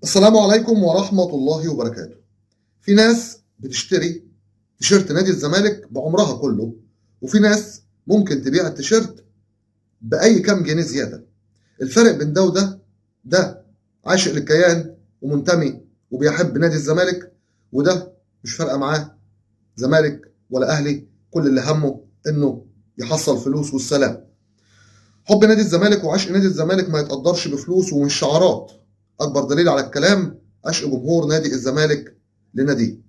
السلام عليكم ورحمة الله وبركاته. في ناس بتشتري تيشيرت نادي الزمالك بعمرها كله، وفي ناس ممكن تبيع التيشيرت بأي كام جنيه زيادة. الفرق بين ده وده، ده عاشق للكيان ومنتمي وبيحب نادي الزمالك، وده مش فارقة معاه زمالك ولا أهلي، كل اللي همه إنه يحصل فلوس والسلام. حب نادي الزمالك وعشق نادي الزمالك ما يتقدرش بفلوس ومش شعارات. أكبر دليل على الكلام عشق جمهور نادي الزمالك لناديه.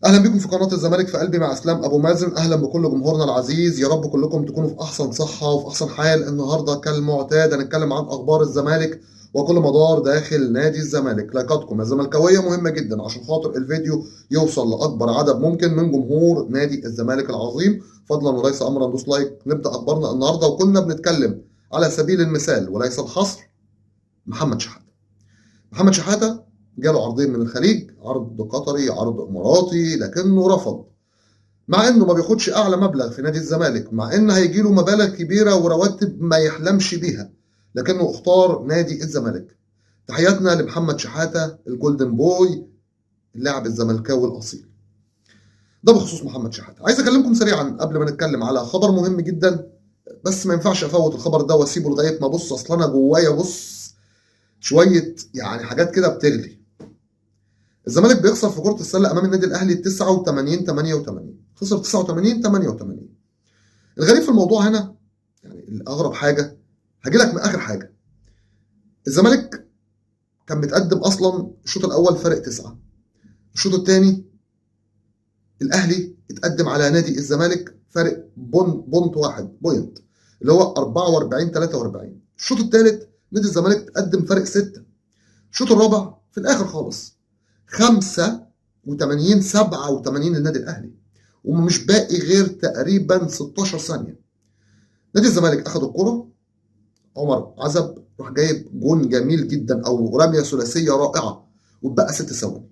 أهلا بكم في قناة الزمالك في قلبي مع إسلام أبو مازن. أهلا بكل جمهورنا العزيز، يا رب كلكم تكونوا في أحسن صحة وفي أحسن حال. النهاردة كالمعتاد هنتكلم عن أخبار الزمالك وكل مدار داخل نادي الزمالك. لايكاتكم يا زملكاوية مهمة جدا عشان خاطر الفيديو يوصل لأكبر عدد ممكن من جمهور نادي الزمالك العظيم. فضلا وليس أمرا دوس like. نبدأ أخبارنا النهاردة، وكنا بنتكلم على سبيل المثال وليس الحصر محمد شحاتة. محمد شحاتة جاله عرضين من الخليج، عرض قطري عرض اماراتي، لكنه رفض، مع انه ما بياخدش اعلى مبلغ في نادي الزمالك، مع ان هيجي له مبالغ كبيرة ورواتب ما يحلمش بيها، لكنه اختار نادي الزمالك. تحياتنا لمحمد شحاتة ال golden boy، اللاعب الزملكاوي الاصيل. ده بخصوص محمد شحاتة. عايز اكلمكم سريعا قبل ما نتكلم على خبر مهم جدا، بس ما ينفعش افوت الخبر ده واسيبه لغاية ما ابص، اصل انا جوايا بص شوية يعني حاجات كده بتغلي. الزمالك بيخسر في كرة السلة أمام النادي الأهلي 89-88، خسر 89-88. الغريب في الموضوع هنا، يعني الأغرب حاجة، هاجي لك من آخر حاجة. الزمالك كان متقدم أصلا الشوط الأول فرق 9، الشوط الثاني الأهلي اتقدم على نادي الزمالك فرق point واحد، point اللي هو 44-43. الشوط الثالث نادي الزمالك تقدم فرق 6. الشوط الرابع في الاخر خالص 85-87 للنادي الاهلي، ومش باقي غير تقريبا 16 ثانية. نادي الزمالك اخذ الكره، عمر عزب راح جايب جون جميل جدا او رمية ثلاثية رائعة، واتبقى 6 ثواني.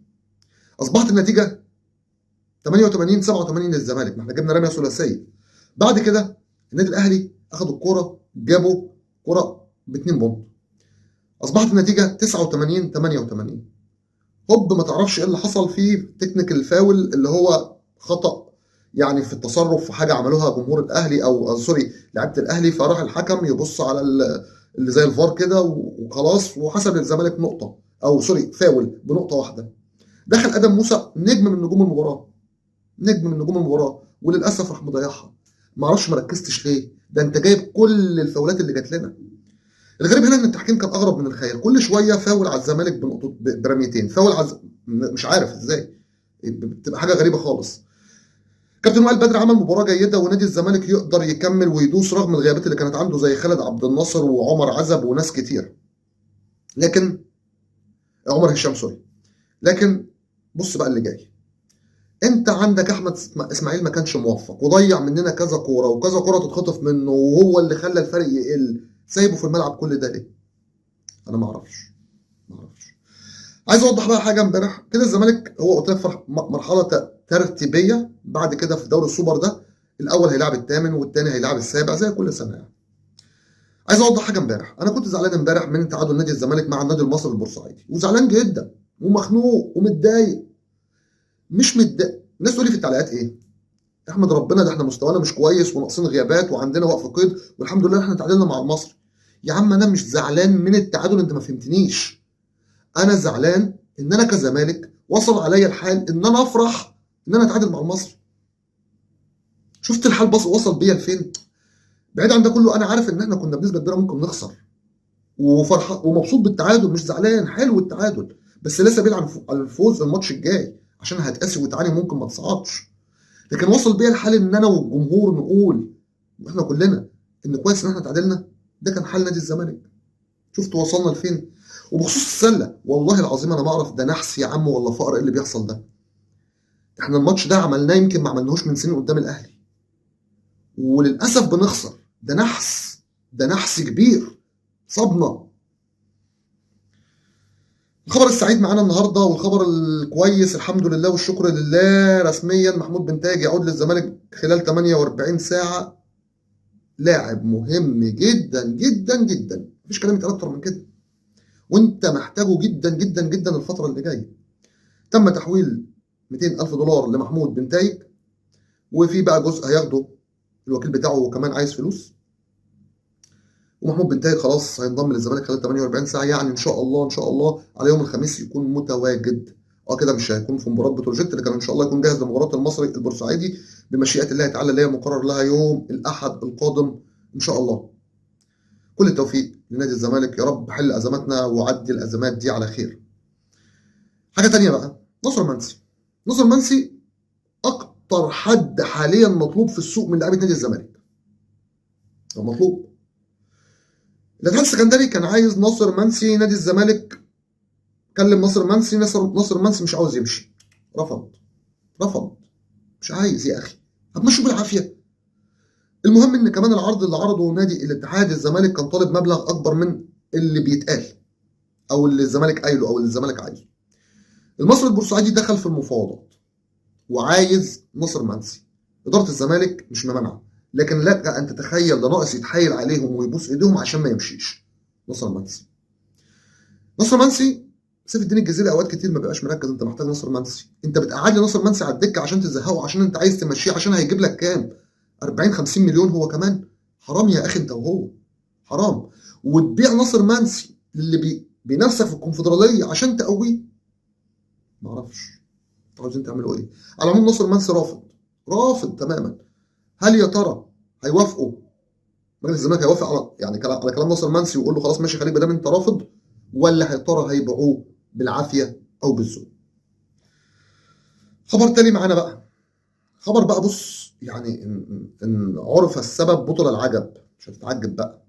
اصبحت النتيجة 88-87 للزمالك، ما احنا جبنا رمية ثلاثية. بعد كده النادي الاهلي اخذ الكره، جابوا كره ب2 point، اصبحت النتيجة 89-88. هوب ما تعرفش ايه اللي حصل فيه technical foul اللي هو خطأ يعني في التصرف في حاجة عملوها جمهور الاهلي او sorry لعيبة الاهلي، فراح الحكم يبص على اللي زي الفار كده وخلاص، وحسب للزمالك نقطة او sorry foul بنقطة واحدة. دخل ادم موسى نجم من نجوم المباراة، نجم من نجوم المباراة، وللاسف راح مضيعها. ما اعرفش ما ركزتش ليه، ده انت جايب كل الفاولات اللي جات لنا. الغريب هنا ان التحكيم كان اغرب من الخيال، كل شوية فاول على الزمالك بنقطة برميتين، فاول على مش عارف ازاي، بتبقى حاجة غريبة خالص. كابتن وائل بدر عمل مباراة جيدة، ونادي الزمالك يقدر يكمل ويدوس رغم الغيابات اللي كانت عنده زي خالد عبد الناصر وعمر عزب وناس كتير، لكن عمر هشام sorry. لكن بص بقى اللي جاي، انت عندك احمد اسماعيل ما كانش موفق وضيع مننا كذا كورة وكذا كورة تتخطف منه، وهو اللي خلى الفرق يقل. سايبه في الملعب كل ده ليه؟ انا ما اعرفش، ما اعرفش. عايز اوضح بقى حاجة. امبارح كده الزمالك هو قلت لك مرحلة ترتيبيه، بعد كده في دوري السوبر ده الاول هيلاعب الثامن والثاني هيلاعب السابع زي كل سنة يعني. عايز اوضح حاجة. امبارح انا كنت زعلان امبارح من تعادل نادي الزمالك مع النادي المصري البورسعيدي، وزعلان جدا ومخنوق ومتضايق. مش متضايق، الناس تقول لي في التعليقات ايه؟ احمد ربنا ده احنا مستوانا مش كويس وناقصين غيابات وعندنا وقف قيد، والحمد لله احنا تعادلنا مع المصري. يا عم انا مش زعلان من التعادل، انت ما فهمتنيش. انا زعلان ان انا كزمالك وصل عليا الحال ان انا افرح ان انا اتعادل مع المصري. شفت الحال بص وصل بيا لفين؟ بعيد عن ده كله انا عارف ان احنا كنا بنسبة كبيرة ممكن نخسر، وفرح ومبسوط بالتعادل، مش زعلان، حلو التعادل، بس لا سبيل عن الفوز الماتش الجاي عشان هتقاسي وتعاني ممكن ما تصعدش. لكن وصل بيا الحال ان انا والجمهور نقول واحنا كلنا ان كويس ان احنا اتعادلنا. ده كان حال نادي الزمالك. شفت وصلنا لفين؟ وبخصوص السلة والله العظيم انا ما اعرف ده نحس يا عم ولا فقر ايه اللي بيحصل ده. احنا الماتش ده عملناه يمكن ما عملناهوش من سنين قدام الاهلي، وللاسف بنخسر. ده نحس، ده نحس كبير صابنا. الخبر السعيد معانا النهارده والخبر الكويس الحمد لله والشكر لله، رسميا محمود بنتايج يعود للزمالك خلال 48 ساعة. لاعب مهم جدا جدا جدا، مفيش كلام يتقال اكتر من كده. وانت محتاجه جدا جدا جدا الفترة اللي جاية. تم تحويل 200 ألف دولار لمحمود بنتايج، وفي بقى جزء هياخده الوكيل بتاعه وكمان عايز فلوس. ومحمود بنتايج خلاص هينضم للزمالك خلال 48 ساعة، يعني ان شاء الله ان شاء الله على يوم الخميس يكون متواجد. كده مش هيكون في مباراة بتروجيت، لكن ان شاء الله يكون جاهز لمباراة المصري البورسعيدي بمشيئة الله تعالى، اللي هي مقرر لها يوم الاحد القادم ان شاء الله. كل التوفيق لنادي الزمالك يا رب، حل ازماتنا وعدي الازمات دي على خير. حاجة تانية بقى، ناصر منسي. ناصر منسي اكتر حد حاليا مطلوب في السوق من لعيبة نادي الزمالك. هو مطلوب. الاتحاد السكندري كان عايز ناصر منسي، نادي الزمالك كلم ناصر منسي، ناصر منسي مش عاوز يمشي، رفض رفض، مش عايز يا اخي، هتمشوا بالعافية. المهم ان كمان العرض اللي عرضه نادي الاتحاد، الزمالك كان طالب مبلغ اكبر من اللي بيتقال او اللي الزمالك قايله او اللي الزمالك عايزه. المصري البورسعيدي دخل في المفاوضات وعايز ناصر منسي. ادارة الزمالك مش ممانعه، لكن لك ان تتخيل ده ناقص يتحايل عليهم ويبوس ايديهم عشان ما يمشيش ناصر منسي. ناصر منسي سيف الدين الجزيري اوقات كتير ما بيبقاش مركز. انت محتاج ناصر منسي، انت بتقعد لي ناصر منسي على الدكة عشان تزهقه، عشان انت عايز تمشيه، عشان هيجيب لك كام؟ 40 50 مليون هو كمان. حرام يا اخي انت وهو، حرام. وتبيع ناصر منسي اللي بينافسك في الكونفدراليه عشان تقوية. ما اعرفش انتوا عاوزين تعملوا ايه. على العموم ناصر منسي رافض، رافض تماما. هل يا ترى هيوافقوا؟ مجلس الزمالك هيوافق على يعني على كلام ناصر منسي ويقول له خلاص ماشي خليك ما دام انت رافض، ولا يا ترى هيبيعوه بالعافية او بالذوق؟ خبر تاني معانا بقى، خبر بقى بص، يعني ان عرف السبب بطل العجب، مش هتتعجب بقى.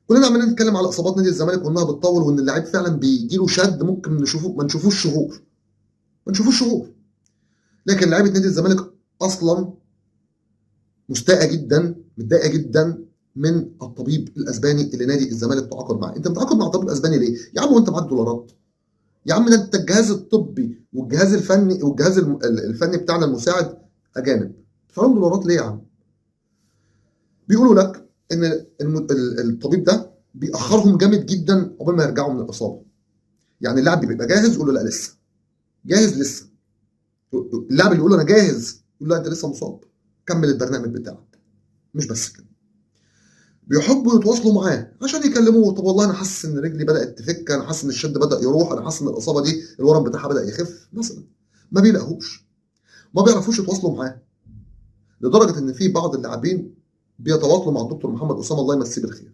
كلنا عمالين نتكلم على اصابات نادي الزمالك وانها بتطول، وان اللعيب فعلا بيجي له شد ممكن نشوفه ما نشوفوش شهور، ما نشوفوش شهور. لكن لعيبة نادي الزمالك اصلا مستاءه جدا، متضايقة جدا من الطبيب الاسباني اللي نادي الزمالك تعاقد معاه. انت متعاقد مع الطبيب الاسباني ليه يا عم وانت معاك دولارات؟ يا عم ده انت الجهاز الطبي والجهاز الفني والجهاز الفني بتاعنا المساعد اجانب، تدفع لهم دولارات ليه يا عم؟ بيقولوا لك ان الطبيب ده بيأخرهم جامد جدا قبل ما يرجعوا من الاصابة. يعني اللاعب بيبقى جاهز يقول له لا لسه جاهز، لسه. اللاعب اللي يقول له انا جاهز يقول له لا انت لسه مصاب، كمل البرنامج بتاعك. مش بس كده، بيحبوا يتواصلوا معاه عشان يكلموه، طب والله انا حاسس ان رجلي بدات تفك، انا حاسس ان الشد بدا يروح، انا حاسس ان الاصابة دي الورم بتاعها بدا يخف مثلا. ما بيلاقوهوش، ما بيعرفوش يتواصلوا معاه، لدرجة ان في بعض اللاعبين بيتواصلوا مع الدكتور محمد اسامة الله يمسيه بالخير.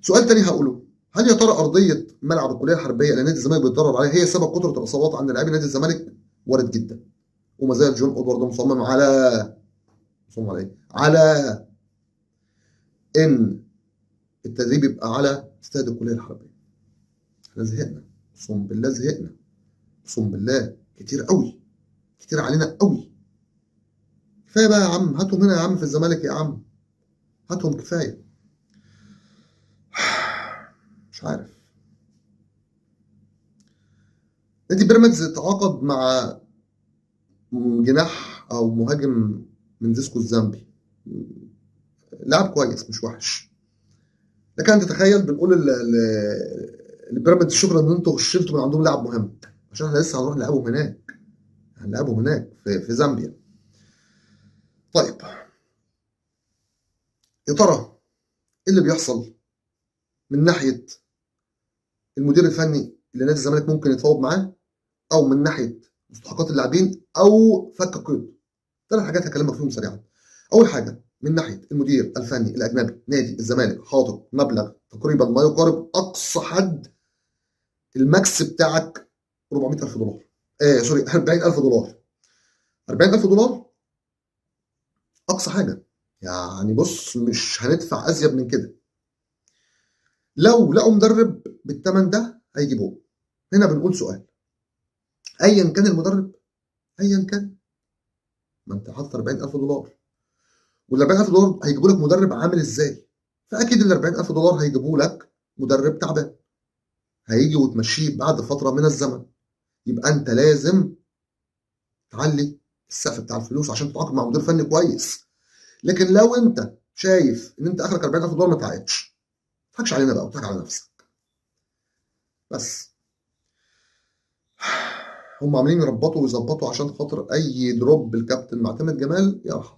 سؤال تاني هقوله، هل يا ترى ارضية ملعب الكلية الحربية اللي نادي الزمالك بيتدرب عليها هي سبب كثرة الاصابات عند لاعبي نادي الزمالك؟ وارد جدا. وما زال جون ادوارد مصمم على ايه؟ على ان التدريب يبقى على استاد الكلية الحربية. احنا زهقنا، اقسم بالله زهقنا، اقسم بالله كتير قوي، كتير علينا قوي. كفاية بقى يا عم، هاتهم هنا يا عم في الزمالك يا عم، هاتهم كفاية. مش عارف. نادي بيراميدز تعاقد مع جناح او مهاجم من زيسكو الزامبي، لاعب كويس مش وحش، لكن انت تتخيل بنقول لبيراميدز شكرا ان انتوا شلتوا من عندهم لاعب مهم، عشان احنا لسه هنروح نلعبهم هناك، هنلعبهم هناك في زامبيا. طيب يا ترى ايه اللي بيحصل من ناحية المدير الفني اللي نادي الزمالك ممكن يتفاوض معاه، او من ناحية مستحقات اللاعبين، او فك قيد؟ ثلاث حاجات هكلمك فيهم سريعا. اول حاجة من ناحية المدير الفني الاجنبي، نادي الزمالك حاطط مبلغ تقريبا ما يقارب اقصى حد ال max بتاعك 400,000 دولار، sorry 40,000 دولار، 40,000 دولار اقصى حاجة. يعني بص مش هندفع ازيد من كده. لو لقوا مدرب بالثمن ده هيجيبوه. هنا بنقول سؤال، ايا كان المدرب، ايا كان، ما انت حاطط 40,000 دولار، وال 40,000 دولار هيجيبوا لك مدرب عامل ازاي؟ فاكيد ال 40,000 دولار هيجيبوا لك مدرب تعبان، هيجي وتمشيه بعد فترة من الزمن. يبقى انت لازم تعلي السقف بتاع الفلوس عشان تتعاقد مع مدير فني كويس. لكن لو انت شايف ان انت اخرك 40,000 دولار ما تعاقدش، ما تضحكش علينا بقى وتضحك على نفسك. بس هم عاملين يربطوا ويظبطوا عشان خاطر اي drop الكابتن معتمد جمال يرحم.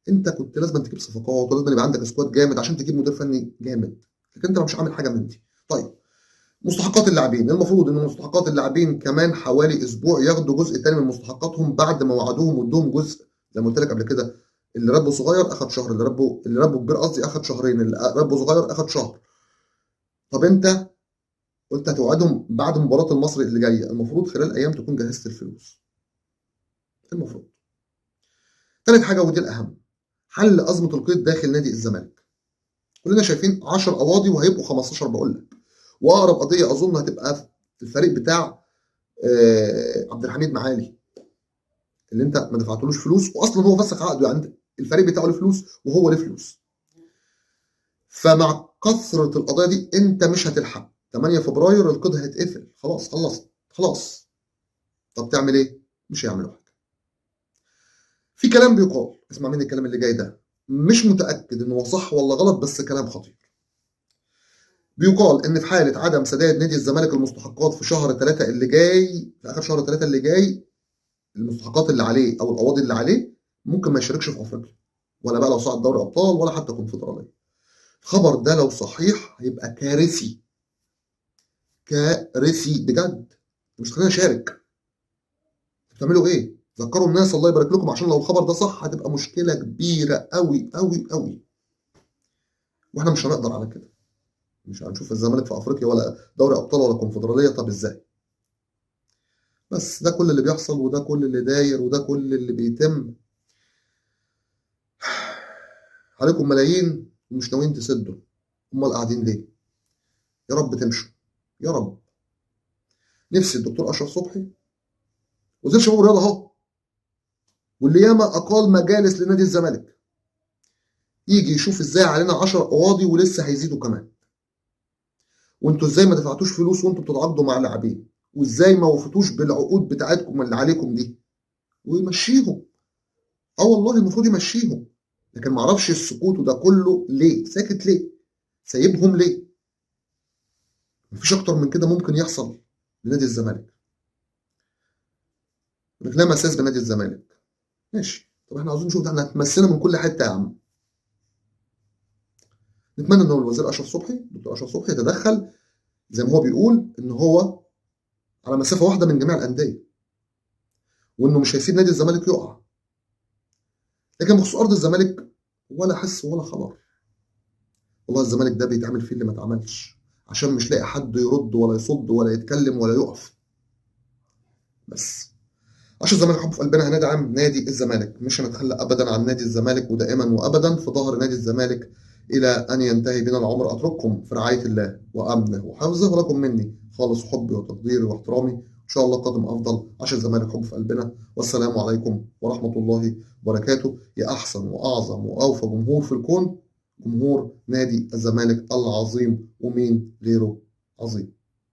انت كنت لازم تجيب صفقات، ولازم يبقى عندك squad جامد عشان تجيب مدير فني جامد، لكن انت مش عامل حاجة من دي. طيب مستحقات اللاعبين، المفروض ان مستحقات اللاعبين كمان حوالي اسبوع ياخدوا جزء تاني من مستحقاتهم بعد ما وعدوهم وادوهم جزء زي ما قلت لك قبل كده. اللي راتبه صغير اخد شهر، اللي راتبه كبير قصدي اخد شهرين، اللي راتبه صغير اخد شهر. طب انت قلت هتوعدهم بعد مباراة المصري اللي جاية، المفروض خلال ايام تكون جهزت الفلوس، المفروض. ثالث حاجة ودي الاهم، حل ازمة القيد داخل نادي الزمالك. كلنا شايفين 10 قواضي وهيبقوا 15 بقول لك، واقرب قضية اظن هتبقى في الفريق بتاع عبد الحميد معالي اللي انت ما دفعتلوش فلوس، واصلا هو فسخ عقده، يعني الفريق بتاعه له فلوس وهو له فلوس. فمع كثرة القضايا دي انت مش هتلحق. 8 فبراير القيد هيتقفل، خلاص خلصت خلاص. طب تعمل ايه؟ مش هيعملوا حاجة. في كلام بيقال، اسمع مني الكلام اللي جاي ده، مش متاكد ان هو صح ولا غلط بس كلام خطير. بيقال ان في حاله عدم سداد نادي الزمالك المستحقات في شهر 3 اللي جاي، في اخر شهر 3 اللي جاي، المستحقات اللي عليه او القواضي اللي عليه ممكن ما يشاركش في افريقيا، ولا بقى لو صعد دوري ابطال ولا حتى كونفدراليه. الخبر ده لو صحيح هيبقى كارثي، كارثي بجد. مش خلينا نشارك. بتعملوا ايه؟ ذكروا الناس الله يبارك لكم، عشان لو الخبر ده صح هتبقى مشكلة كبيرة قوي قوي قوي، واحنا مش هنقدر على كده. مش هنشوف الزمالك في افريقيا ولا دوري ابطال ولا كونفدراليه. طب ازاي؟ بس ده كل اللي بيحصل، وده كل اللي داير، وده كل اللي بيتم. عليكم ملايين ومش ناويين تسدوا، امال قاعدين ليه؟ يا رب تمشوا يا رب. نفسي الدكتور اشرف صبحي وزير شباب الرياضة اهو، واللي ياما اقال مجالس لنادي الزمالك، يجي يشوف ازاي علينا 10 قواضي ولسه هيزيدوا كمان. وانتوا ازاي ما دفعتوش فلوس وانتوا بتتعاقدوا مع لاعبين، وازاي ما وفتوش بالعقود بتاعتكم اللي عليكم دي، ويمشيهم. والله المفروض يمشيهم، لكن ما اعرفش السكوت وده كله ليه، ساكت ليه، سايبهم ليه؟ مفيش اكتر من كده ممكن يحصل لنادي الزمالك. لا مساس بنادي الزمالك، ماشي. طب احنا عاوزين نشوف ده، احنا هتمسنا من كل حتة يا عم. نتمنى ان الوزير اشرف صبحي، دكتور اشرف صبحي، يتدخل زي ما هو بيقول ان هو على مسافة واحدة من جميع الاندية، وانه مش هيسيب نادي الزمالك يقع. لكن بخصوص ارض الزمالك ولا حس ولا خبر. والله الزمالك ده بيتعمل فيه اللي ما اتعملش، عشان مش لاقي حد يرد ولا يصد ولا يتكلم ولا يقف. بس عشان الزمالك حب في قلبنا هندعم نادي الزمالك، مش هنتخلى ابدا عن نادي الزمالك، ودائما وابدا في ظهر نادي الزمالك الى ان ينتهي بنا العمر. اترككم في رعاية الله وامنه وحفظه، ولكم مني خالص حبي وتقديري واحترامي. ان شاء الله قادم افضل، عشان الزمالك حب في قلبنا. والسلام عليكم ورحمة الله وبركاته. يا احسن واعظم واوفى جمهور في الكون، جمهور نادي الزمالك العظيم، ومين غيره عظيم.